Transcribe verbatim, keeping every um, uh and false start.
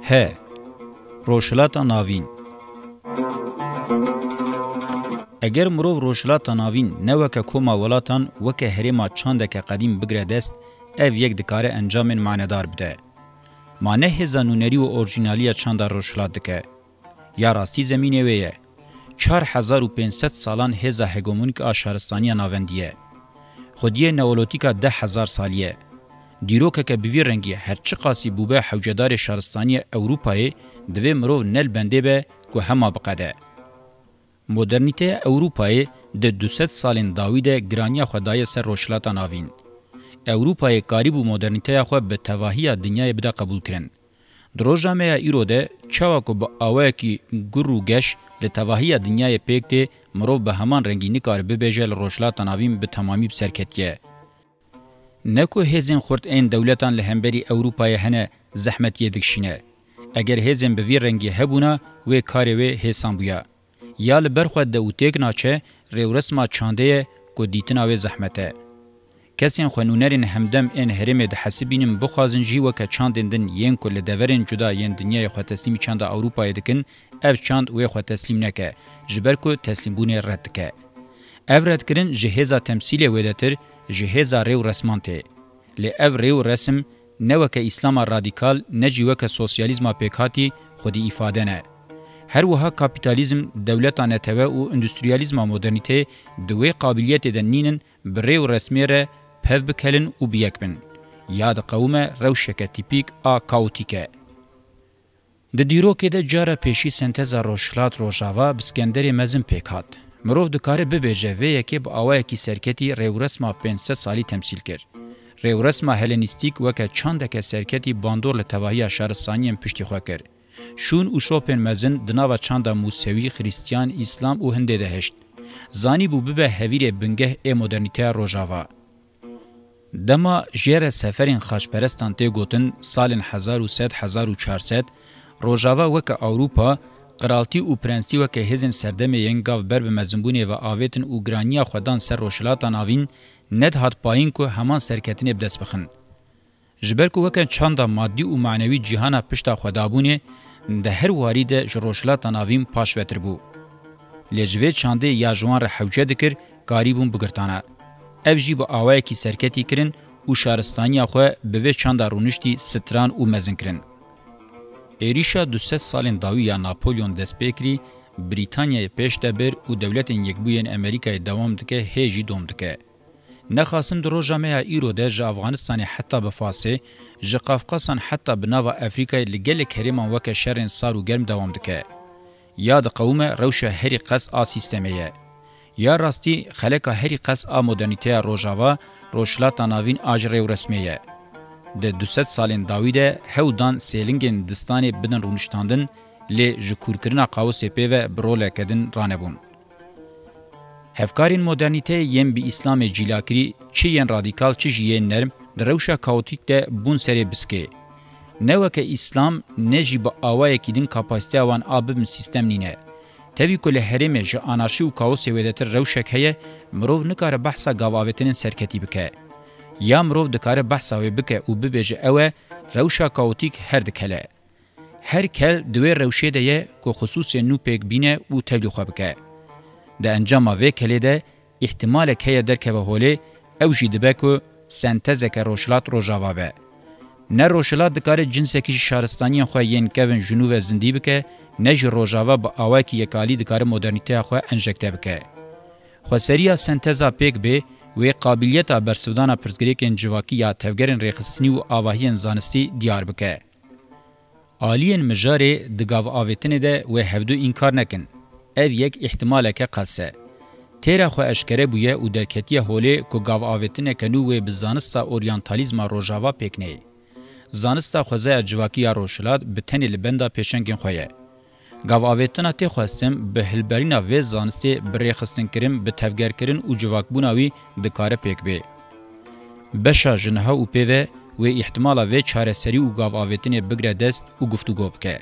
P. Rojhilata Navîn. Eger mirov Rojhilata Navîn ne weke koma welatan, weke herêma çandeke qedîm bigre dest, ev yek dikare encamên manedar bide. Ma ne hêza nûnerî û orjînaliya çanda Rojhilat dike. Ya rastî zemînê wê ye. Çar hezar û pênc sed salan hêza hegemonîk a şaristaniya navendî ye. Xwediyê neolotîka deh hezar salî ye. Dîrokeke bi vî rengî her çiqasî bûbe hewcedarê şaristaniya Ewropayê, divê mirov ne li bendê be ku hema biqede. Modernîteya Ewropayê di du sed salên dawî de giraniya xwe daye ser Rojhilata Navîn. Ewropayê karîbû modernîteya xwe bi tevahiya dinyayê bide qebûlkirin. Di roja me ya îro de çawa ku bi awayekî gur û geş li tevahiya dinyayê pêk tê, mirov bi heman rengî nikare bibêje li Rojhilata Navîn bi temamî bi ser ketiye. Ne ku hêzên xurt ên dewletan li hemberî Ewropayê hene zehmetiyê dikişîne. Eger hêzên bi vî rengî hebûna, wê karê wê hêsan bûya. Ya li ber xwe de û têk naçe, rêwresma çandê ye ku dîtina wê zehmet e. Kesên xwenûnerên hemdem ên herêmê dihesibînin, bixwazin jî weke çandên din yên ku li deverên cuda yên dinyayê xwe teslîmî çanda Ewropayê dikin, ev çand wê xwe teslîm neke, ji ber ku teslîmbûnê red dike. Ev redkirin ji hêza temsîlê wêdetir, ji hêza rê û resman tê. Lê ev rê û resim ne weke Îslama radîkal, ne jî weke sosyalîzma pêkhatî xwedî îfade ne. Her wiha kapîtalîzm, dewleta netewe û endustriyalîzma modernîteyê di wê qabiliyetê de nînin bi rê û resmê re pev bikelin û bi yek bin. Ya diqewime rewşeke tîpîk a kaotîk e. Di dîrokê de cara pêşî senteza Rojhilat Rojava bi Skenderê Mezin pêk hat. Mirov dikare bibêje vê yekê bi awayekî serketî rêwresma pênc sed salî temsîl kir. Rêwresma helenîstîk weke çandeke serketî bandor li tevahiya şaristaniyên piştî xwe kir. Şûn û şopên mezin di nava çanda Mûsewî, Xrîstiyan, Îslam û Hindê de hişt. Zanîbû bibe hevîrê bingeh ê modernîteya Rojava. Dema jê re seferên xaçperestan tê gotin, salên hezar û sed, hezar û çar sed, Rojava weke Ewropa, qiraltî û prensî weke hêzên serdemê yên gav ber bi mezinbûnê ve avêtin û giraniya xwe dan ser Rojhilata Navîn, nedihat payîn ku heman serketinê bi dest bixin. Ji ber ku weke çanda madî û manewî cîhana pişta xwe dabûnê, di her warî de ji Rojhilata Navîn paşvetir bû. Lê ji vê çandê ya ji wan re hewce dikir, karîbûn bigirtana. Ev jî bi awayekî serketî kirin û şaristaniya xwe bi vê çanda rûniştî stran û mezin kirin. Êrîşa du sed salên dawî ya Napolyon dest pê kirî, Brîtanyayê pêş de bir û Dewletên Yekbûyên Amerîkayê dewam dike, hê jî dom dike. Nexasim di roja me ya îro de ji Afganistanê heta bi Fasê, ji Qafqasan heta bi nava Efrîkayê li gelek herêman weke şerên sar û germ dewam dike. Ya diqewime rewşa herî qels a sîstemê ye. Ya rastî xeleka herî qels a modernîteya Rojava, Rojhilata Navîn a ji rêwresmê ye. Di du sed salên dawî de hew dan sêlingên distanê bidin rûniştandin, lê ji kûrkirina qawusê pê ve bi roleke din ranebûn. Hevkarên modernîteyê yên bi Îslamê cîlakirî, çi yên radîkal çi jî yên nerm, di rewşa kaotîk de bûn serê biskê. Ne weke Îslam, ne jî bi awayekî din kapasiteya wan a bibin sîstem nîne. Tevî ku li herêmê ji anarşî û kaosê wêdetir rewşek heye, mirov nikare behsa gavavêtinên serketî bike. Ya mirov dikare behsa wê bike û bibêje ew e, rewşa kaotîk her dikele. Her kel di wê rewşê de ye ku xisûsên nû pêk bîne û tevlî xwe bike. Di encama vê kelê de îhtimalek heye derkeve holê, ew jî dibe ku sentezeke Rojhilat Rojava be. Ne Rojhilat dikare cinsekî ji şaristaniyên xwe yên kevin ji nû ve zindî bike, ne jî Rojava bi awayekî yekalî dikare modernîteya xwe enjekte bike. Xweseriya senteza pêk bê, wê qabiliyeta bersivdana pirsgirêkên civakî ya tevgerên rêxistinî û avahiyên zanistî diyar bike. Aliyên mijarê di gavavêtinê de wê hevdu înkar nekin. Ev yek îhtimaleke qels e. Têra xwe eşkere bûye û derketiye holê ku gavavêtineke nû wê bi zanista oryantalîzma Rojava pêk neyê. Zanista xwezaya civakî ya Rojhilat bi tenê li benda pêşengên xwe ye. Gavavêtina tê xwestin bi hilberîna vê zanistê bi rêxistinkirin, bi tevgerkirin û civakbûna wî dikare pêk bê. Beşa ji niha û pê ve wê îhtimala vê çareserî û gavavêtinê bigre dest û guftûgo bike.